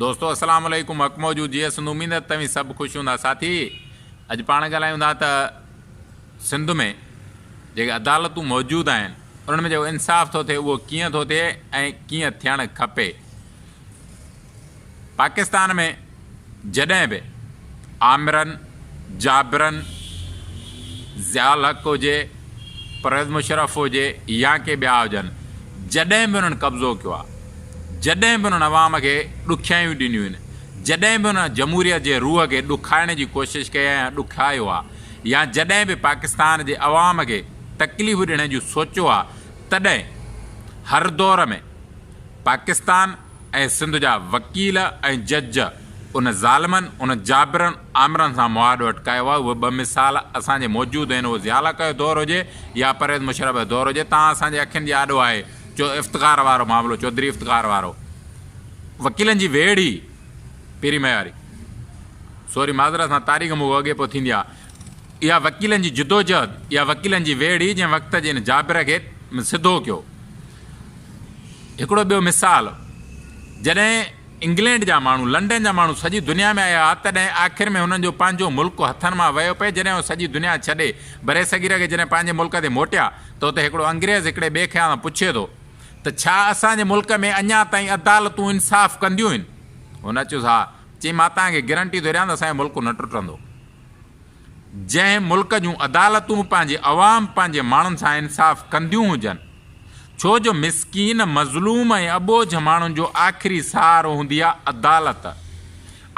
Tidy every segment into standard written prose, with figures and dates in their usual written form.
دوستو السلام عليڪم حق موجود جيئي سنڌ اميد ته توهين سڀ خوش هوندا ساٿي اڄ پاڻ ڳالهايون ٿا ته سنڌ ۾ جيڪي عدالتون موجود آهن انهن ۾ جيڪو انصاف ٿو ٿئي اهو ڪيئن ٿو ٿئي ۽ ڪيئن ٿيڻ کپي پاڪستان ۾ جڏهن به آمرن، جابرن، ضياء الحق هجي، پرويز مشرف هجي يا ڪي ٻيا هجن، جڏهن به انهن قبضو ڪيو آهي، جڏهن به انهن عوام کي ڏکيائيون ڏنيون آهن، جڏهن به انهن جمهوريت جي روح کي ڏکائڻ جي ڪوشش ڪئي آهي يا ڏکايو آهي يا جڏهن به پاڪستان جي عوام کي تڪليف ڏيڻ جون سوچيو آهي تڏهن هر دور ۾ پاڪستان ۽ سنڌ جا وڪيل ۽ جج ان ظالمن، ان جابرن، آمرن سان مهاڏو اٽڪايو آهي. اهي ٻه مثال اسان جي موجود آهن. اهو ضياء الحق جو دور هجي يا پرويز مشرف جو دور هجي، تان اسان جي اکين جي آڏو آهي چو افتخار وارو معاملو، چوڌري افتخار وارو وڪيلن جي ويڙهه هئي پيري مئي واري. سوري معذرت سان تاريخ مون کان اڳي پوء ٿيندي آهي. اها وڪيلن جي جدوجهد، اها وڪيلن جي ويڙهه هئي جنهن وقت جي ان جابر کي سڌو ڪيو. هڪڙو ٻيو مثال، جڏهن انگلينڊ جا ماڻهو، لنڊن جا ماڻهو سڄي دنيا ۾ آيا ها، تڏهن آخر ۾ هنن جو پنهنجو ملڪ هٿن مان ويو پئي، جڏهن هو سڄي دنيا ڇڏي، برصغير کي جڏهن پنهنجي ملڪ تي موٽيا، ته اتي هڪڙو انگريز هڪڙي ٻئي کان پڇي ٿو ته ڇا اسان جي ملڪ ۾ اڃا تائين عدالتون انصاف ڪنديون آهن؟ هن چيس ها. چيائين مان توهان کي گرنٽي ٿو ڏيان ته اسان جو ملڪ نه ٽٽندو. جنهن ملڪ جون عدالتون پنهنجي عوام، پنهنجي ماڻهن سان انصاف ڪنديون هجن، ڇو جو مسڪين، مظلوم ۽ اٻوجهه ماڻهن جو آخري سهارو هوندي آ عدالت،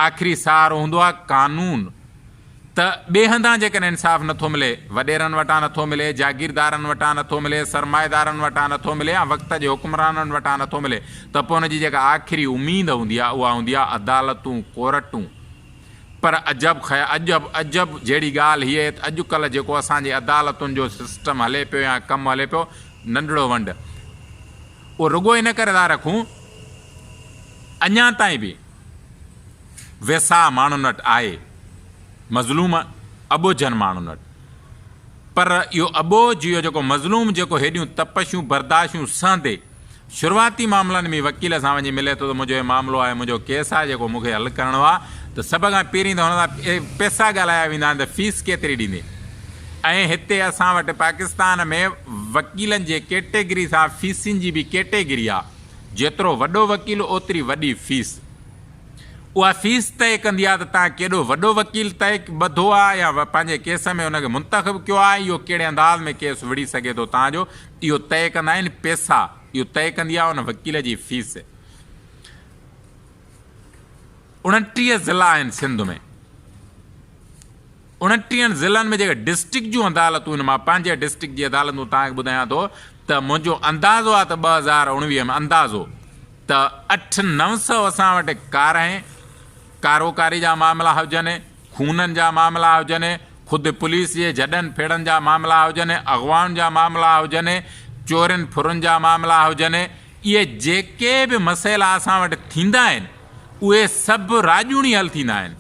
آخري سهارو هوندو آ قانون ته ٻئي هنڌان جيڪڏهن انصاف نٿو ملي، وڏيرن وٽان نٿو ملي، جاگيردارن وٽان نٿو ملي، سرمائيدارن وٽان نٿو ملي يا وقت جي حڪمرانن وٽان نٿو ملي ته پوء ان جي جيڪا آخري اميد هوندي آ اها هوندي آ عدالتون، ڪورٽون. پر عجب خيا عجب عجب جهڙي ڳالهه هيء ته اڄ ڪلهه جيڪو اسان جي عدالتن جو سسٽم هلي پيو يا ڪم هلي پيو ننڍڙو ونڊ اهو رڳو ان ڪري ٿا رکون اڃا تائين به ويساهه ماڻهن وٽ آهي مظلوم اٻوجهن ماڻهن وٽ پر اهو اٻوجهه اهو جيڪو مظلوم جيڪو هيڏيون تپشون برداشون سهندي شروعاتي معاملن ۾ وڪيل سان وڃي ملي ٿو ته منهنجو هي معاملو آهي، منهنجو ڪيس آهي جيڪو مون کي حل ڪرڻو آهي ته سڀ کان پهرين ته هن سان پئسا ڳالهايا ويندا آهن ته فيس ڪيتري ڏيندين ۽ هتي اسان وٽ پاڪستان ۾ وڪيلن جي ڪيٽيگري سان فيسن جي به ڪيٽيگري آهي جيترو وڏو وڪيل اوتري وڏي فيس اها فيس طئي ڪندي آهي ته توهان ڪيڏو وڏو وڪيل طئي ٻڌو آهي يا پنهنجي ڪيس ۾ ان کي منتخب ڪيو آهي اهو ڪهڙي انداز ۾ ڪيس وڙهي سگهي ٿو توهان جو اهو طئي ڪندا آهن پئسا، اهو طئي ڪندي آهي ان وڪيل جي فيس. 29 ضلعا آهن سنڌ ۾. اڻٽيهن ضلعن ۾ جيڪي ڊسٽرڪٽ جون عدالتون آهن، مان پنهنجي ڊسٽرڪٽ جي عدالتون توهان کي ٻڌايان ٿو ته منهنجو اندازو آهي ته 2019 ۾ اندازو ته اٺ نو سئو اسان وٽ ڪارنهن، ڪاروڪاري جا معاملا هجن، خونن جا معاملا هجن، خود پوليس جي جهڏن ڦيڙن جا معاملا هجن، اغوائن جا معاملا هجن، چورين ڦرن جا معاملا هجن، اهي جيڪي به مسئلا اسان وٽ ٿيندا آهن، اهي سڀ راڄوڻي حل ٿيندا آهن.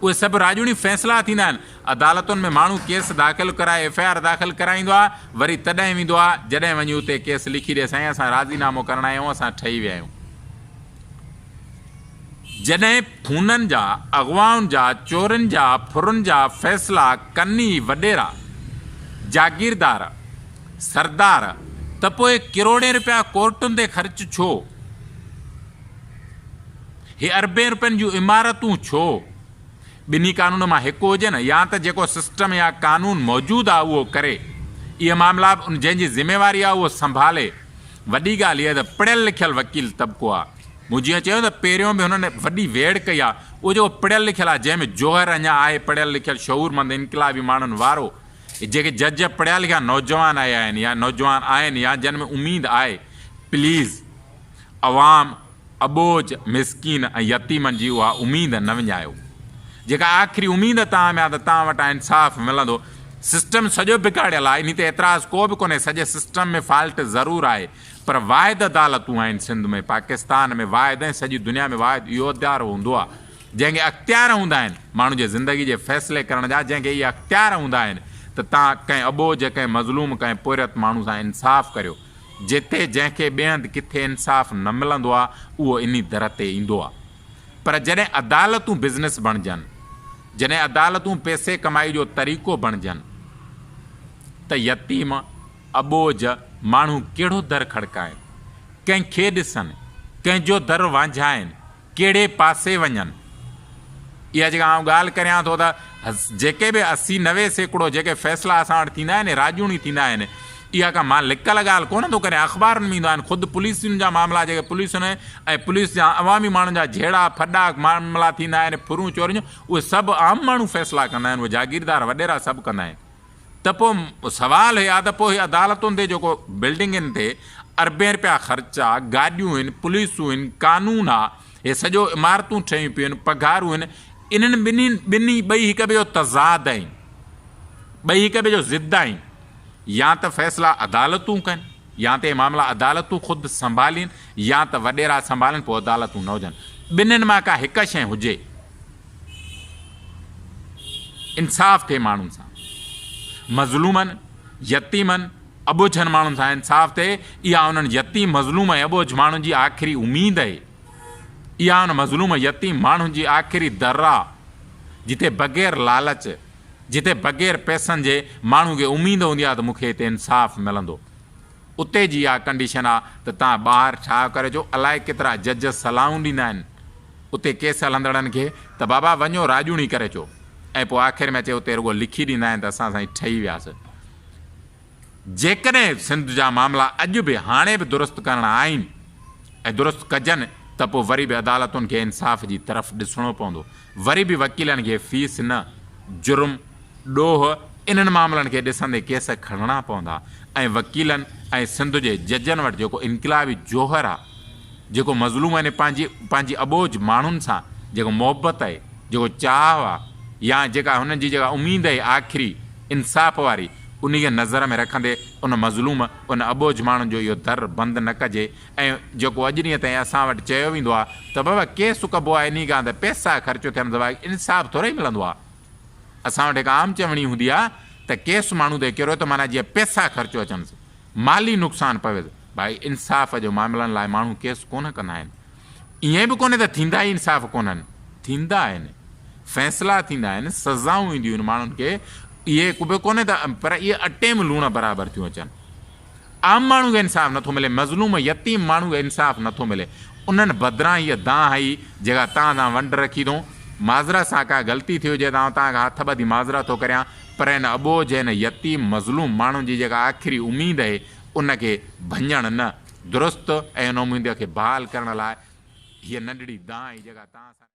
اهي سڀ راڄوڻي فيصلا ٿيندا آهن. عدالتن ۾ ماڻهو ڪيس داخل ڪرائي ايف I R داخل ڪرائيندو آهي، وري تڏهن ويندو آهي، جڏهن وڃي اتي ڪيس لکي ڏي سائين اسان راضي نامو ڪرڻ آيا آهيون، اسان ٺهي ويا آهيون. جڏهن خونن جا، اغوائن جا، چورين جا، ڦرن جا فيصلا ڪن ئي وڏيرا، جاگيردار، سردار ته پوء ڪروڙين رپيا ڪورٽن تي خرچ ڇو؟ هي اربين رپين جون عمارتون ڇو؟ ٻنهي قانون مان هڪ هجي نه يا ته جيڪو سسٽم يا قانون موجود آ اهو ڪري. اهي معاملا به ان جنهن جي ذميواري آ اهو سنڀالي. وڏي ڳالهه هيء ته پڙهيل لکيل وڪيل طبقو آ. مون جيئن چيو ته پهريون به هنن وڏي ويڙهه ڪئي آ. اهو جيڪو پڙهيل لکيل آ جنهن ۾ جوهر اڃا آهي پڙهيل لکيل شعورمند انقلابي ماڻهن وارو جيڪي جج پڙهيا لکيا نوجوان آيا آهن يا نوجوان آهن يا جن ۾ اميد آهي پليز عوام اٻوجهه مسڪين ۽ يتيمن جي اها اميد نه وڃايو جيڪا آخري اميد توهان ۾ آ ته توهان وٽان انصاف ملندو. سسٽم سڄو بگاڙيل آ انهي تي اعتراض ڪو به ڪونهي سڄي سسٽم ۾ فالٽ ضرور آهي پر واحد عدالتون آهن سنڌ ۾ پاڪستان ۾ واحد ۽ سڄي دنيا ۾ واحد اهو ادارو هوندو آ جنهن کي اختيار هوندا آهن ماڻهن جي زندگي جي فيصلي ڪرڻ جا جنهن کي اهي اختيار هوندا آهن ته توهان ڪنهن اٻوجهه ڪنهن مظلوم ڪنهن پورهيت ماڻهو سان انصاف ڪريو. جتي جنهن کي ٻئي هنڌ ڪٿي انصاف نه ملندو آ اهو انهي در تي ايندو آ. پر جڏهن عدالتون بزنس بڻجن، جڏهن عدالتون پئسي ڪمائي جو طريقو بڻجن ته يتيم، اٻوجهه ماڻهو ڪهڙو در کڙڪائين، ڪنهن کي ڏسن، ڪنهن جو در وانجهائين، ڪهڙي پاسي وڃن؟ اها جيڪا آئون ڳالهه ڪريان ٿو ته جيڪي به 80 90% جيڪي فيصلا اسان وٽ ٿيندا آهن راڄوڻي ٿيندا آهن اها ڪا مان لڪل ڳالهه ڪونه ٿو ڪريان اخبارن ۾ ايندو آهن خود پوليسن جا معاملا جيڪي پوليسن ۽ پوليس جا عوامي ماڻهن جا جهيڙا ڦڏا معاملا ٿيندا آهن ڦرون چوريون اهي سڀ عام ماڻهو فيصلا ڪندا آهن اهي جاگيردار وڏيرا سڀ ڪندا آهن ته پوء سوال هي آ ته پوء هي عدالتن تي جيڪو بلڊنگن تي اربين رپيا خرچ آ، گاڏيون هن، پوليسون هن، قانون آ، هي سڄو عمارتون ٺهيون پيون هن، پگهارون هن، انهن ٻنهي ٻنهي ٻئي هڪ ٻئي جو تضاد آهن، ٻئي هڪ ٻئي جو ضد آهن، يا ته فيصلا عدالتون ڪن، يا ته هي معاملا عدالتون خود سنڀالين يا ته وڏيرا سنڀالين پوء عدالتون نه هجن، ٻنهين مان ڪا هڪ شيء هجي. انصاف ٿئي ماڻهن سان، مظلومن، يتيمن، اٻوجهن ماڻهن سان انصاف ٿئي، اها انهن يتيم، مظلوم ۽ اٻوجهه ماڻهن جي آخري اميد اهي. اها ان مظلوم يتيم ماڻهن جي آخري در آ، جتي بغير لالچ، جتي بغير پئسن جي ماڻهو کي اميد هوندي آ ته مون کي هتي انصاف ملندو. اتي جي اها ڪنڊيشن آ ته تان ٻاهر ڇا ڪري اچو، الائي ڪيترا جج صلاحون ڏيندا آهن اتي ڪيس هلندڙن کي ته بابا وڃو راڄوڻي ڪري اچو ۽ پوء آخر ۾ اچي اتي رڳو لکي ڏيندا آهن ته اسان سائين ٺهي وياسين. جيڪڏهن سنڌ جا معاملا اڄ به هاڻي به درست ڪرڻا آهن ۽ درست ڪجن ته پوء وري به عدالتن کي انصاف جي طرف ڏسڻو پوندو. وري به وڪيلن کي فيس نه، جرم، ڏوهه انهن معاملن کي ڏسندي ڪيس کڻڻا پوندا ۽ وڪيلن ۽ سنڌ جي ججن وٽ جيڪو انقلابي جوهر آ، جيڪو مظلوم يعني پنهنجي پنهنجي اٻوجهه ماڻهن سان جيڪو محبت آهي، جيڪو چاهه آ يا جيڪا هنن جي جيڪا اميد آهي آخري انصاف واري انهي کي نظر ۾ رکندي ان مظلوم ان اٻوجهه ماڻهن جو اهو در بند نه ڪجي ۽ جيڪو اڄ ڏينهن تائين اسان وٽ چيو ويندو آ ته بابا ڪيس ڪبو آ انهي کان ته پئسا خرچ ٿين ته انصاف ٿورئي ملندو آ. اسان وٽ هڪ عام چوڻي هوندي آ ته ڪيس ماڻهو تي ڪريو ته معنيٰ جيئن پئسا خرچ اچنس، مالي نقصان پويس. ڀائي انصاف جو معاملن لاء ماڻهو ڪيس ڪونه ڪندا آهن. ائين به ڪونهي ته ٿيندا ئي انصاف ڪونهن. ٿيندا آهن. فيصلا ٿيندا آهن، سزائون اينديون آهن ماڻهن کي. اهي به ڪونهي ته پر اهي اٽي ۾ لوڻ برابر ٿيون اچن. عام ماڻهو کي انصاف نٿو ملي، مظلوم يتيم ماڻهو کي انصاف نٿو ملي، انهن بدران هيء دانهن آئي، جيڪا توهان سان ونڊ رکي اٿئون. معذرت سان ڪا غلطي ٿي هجي ته آئون توهان کان هٿ ٻڌي معذرت ٿو ڪريان، پر هن اٻوجهه، هن يتيم مظلوم ماڻهن جي جيڪا آخري اميد اهي، ان کي ڀڃڻ نه، درست ۽ ان اميد کي بحال ڪرڻ لاء هيء ننڍڙي دانهن آئي، جيڪا توهان سان.